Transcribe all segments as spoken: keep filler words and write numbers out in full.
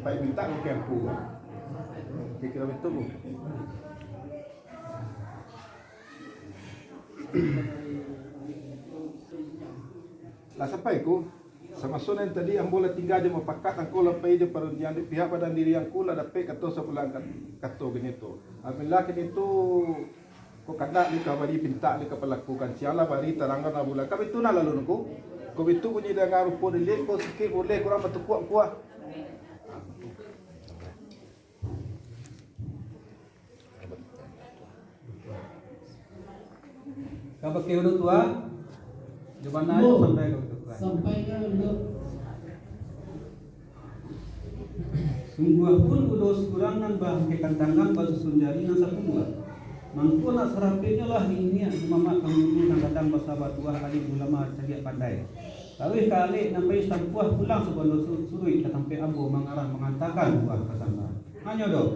Pai mintak ka angku. Kiro-kiro baitu, Bu. Lah sampai ku, samaso nan tadi ambo lah tingga jo mupakat, angku lah pai jo parundiang di pihak badan diri angku lah dapek kato sabulan kat-, kato kini tu. Alhamdulillah kini tu, ko kandak ni ka bari pintak ni ka palakukan, siang lah bari tarang lah bulan. Ka bitu nah lalu nungku. Ko bitu bunyi danga rupo dilik, ko sikik buleh kurang batukuak kuah. Ka bakeh ulu tu, ah. Di mana Ambo, sampai ka bakeh ulu tu, ah? Sampai ka ulu. Sungguah pun ulo surang nan baangkekkan tangan basusun jari nan sapuluah. Mangko nak sarapetnyo lah niniak di mamak pangulu nan gadang basa batuah alim ulama cadiak pandai. Taruih ka alek nan pai sampuah pulang sabando su-, suruik ka tampek ambo mangarah mangantakan buah pasambahan. Hanyo doh.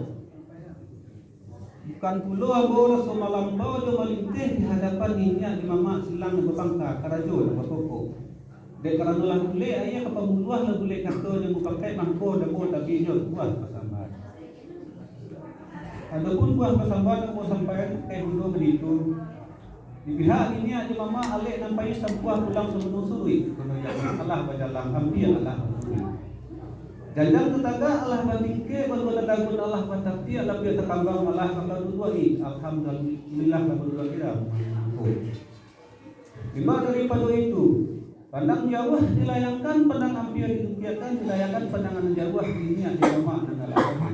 Bukan pulo ambo raso malambau jo malinteh di hadapan niniak di mamak silang nan bapangka, karajo nan bapokok. Dek karano lah bulek aia ka pambuluah, lah bulek kato nan bapakaik, mangko dapek tabik jo buah pasambahan. Adopun buah pasambahan nan ambo sampaian ka ibu tu baitu. Di pihak niniak di mamak alek nan pai sampuah pulang sabando suruik, kono jalan alah bajalan, ampia alah basuruik. Janjang tatagak alah batingkek, balua dadagun alah batapiak, lapiak takambang alah ka kaduduak-i. Alhamdulillah lah balua kira mangko. Limbak daripado itu, pandang jauah dilayangkan, pandang ampia didukiakan, dilayangkan pandangan jauah niniak di mamak nan alah.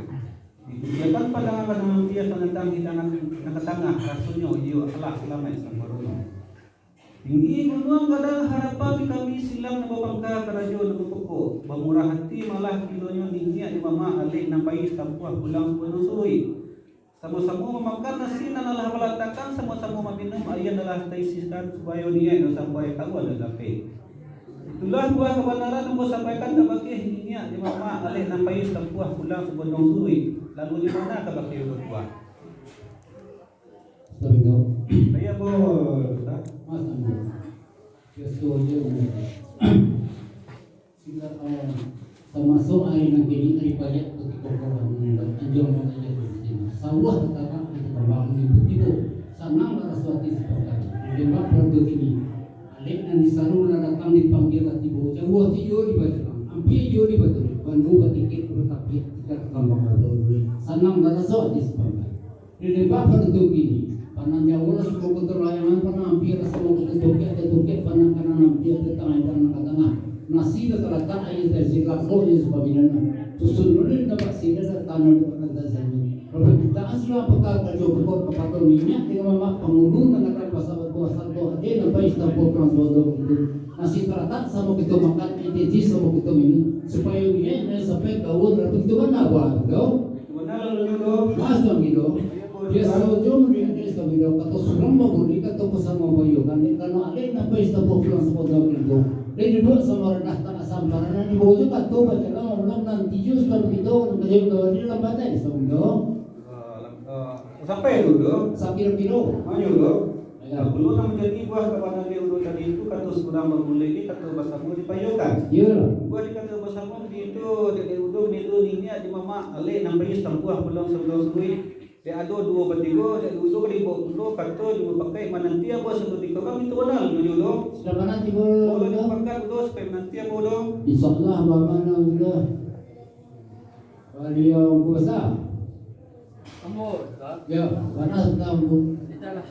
Didukiakan pandangan ka nan ampia, panatang hidangan nan ka tangah, rasonyo iyo alah salamaik samparono. Tinggi gunuang gadang harapan di kami, silang nan bapangka karajo nan bapokok, bamurah ati malah bilonyo niniak di mamak alek nan pai sampuah pulang sabando suruik. Samo-samo mamakan nasi nan alah balatakan, samo-samo maminum aia nan alah taisikan, supayo niaik nan sampai kawa nan lapeh. Itulah buah kabanaran nan ambo sampaikan kabakeh niniak di mamak alek nan pai sampuah pulang sabando suruik, lalu di mana kabakeh ulu tuah. Sabando. Iyo, Bo, Ustaz. Mas, Ambo. Biaso aja, Ambo. Sila, eh, tamasuk ari nan kini, ari paliak kutiko kawan mangandam anjuang mangajak di sini. Sawah tatagak di kambang angin batibo, sanang lah raso ati si pangkari. Di lembah Parantu kini, alek nan disaru lah datang dipanggia lah tibo. Jauah tu iyo di bajalang, ampia iyo di batulih, bando batikek batapiak, tikar kambang lah baruruik. Sanang lah raso ati si pangkari. Di lembah Parantu kini, panang jauah lah samo ka layangan, panang ampia lah samo ka tungkiak, tungkiak panang kanan ampia, tangah hidangan ka tangah. Nasi lah talatak, aia lah talakok, iyo sapaminanyo. Susun dulu di tampak sini, lah tanam di batang sini. Permintaan silang pakak karajo pokok, kapado niniak di mamak pangulu, nan akan basa-, basatu ati, nan pai sampuah pulang sabando itu. Nasi talatak samo kito makan, aia titi samo kito minum, supayo niaik nan sampai kawa, lalu kito bana buah tu. Bana lalu nyo tu. Mas, Tuan Gido. Biaso jo muriak dek Tuan Gido, kato surang baburi, kato basamo bayokan, dek karano alek nan pai sampuah pulang sabando itu. Dek duduak samo randah tak asam, karano di bawah jo kato bajalan, malam nanti jo Tuan Gido, nan kajo kawan di dalam batai, Tuan Gido. Ah, lam-, ah, sampai tu, tu. Sakiro-kiro. Manyo tu. Yo. Nah, pulo nan manjadi buah kabanaran dek ulu tadi tu, kato surang baburi, kato basamo dipayokan. Yo. Buah di kato basamo di itu, dek, dek ulu di itu, niniak di mamak, alek nan pai sampuah pulang sabando suruik. Dek ado duo batigo, dek ulu ka dibaok pulo, kato jo bapakaik mananti ambo sabutiko, kan itu bana, Ulu, Ulu. Sudah bana tibo, Ulu, Ulu. Pakat, Ulu, supayo mananti ambo, Ulu. Insya Allah, bana, Ulu. Baliau kuasa. Ambo, Ustaz. Yo, bana sudah, Ulu. Kita lah.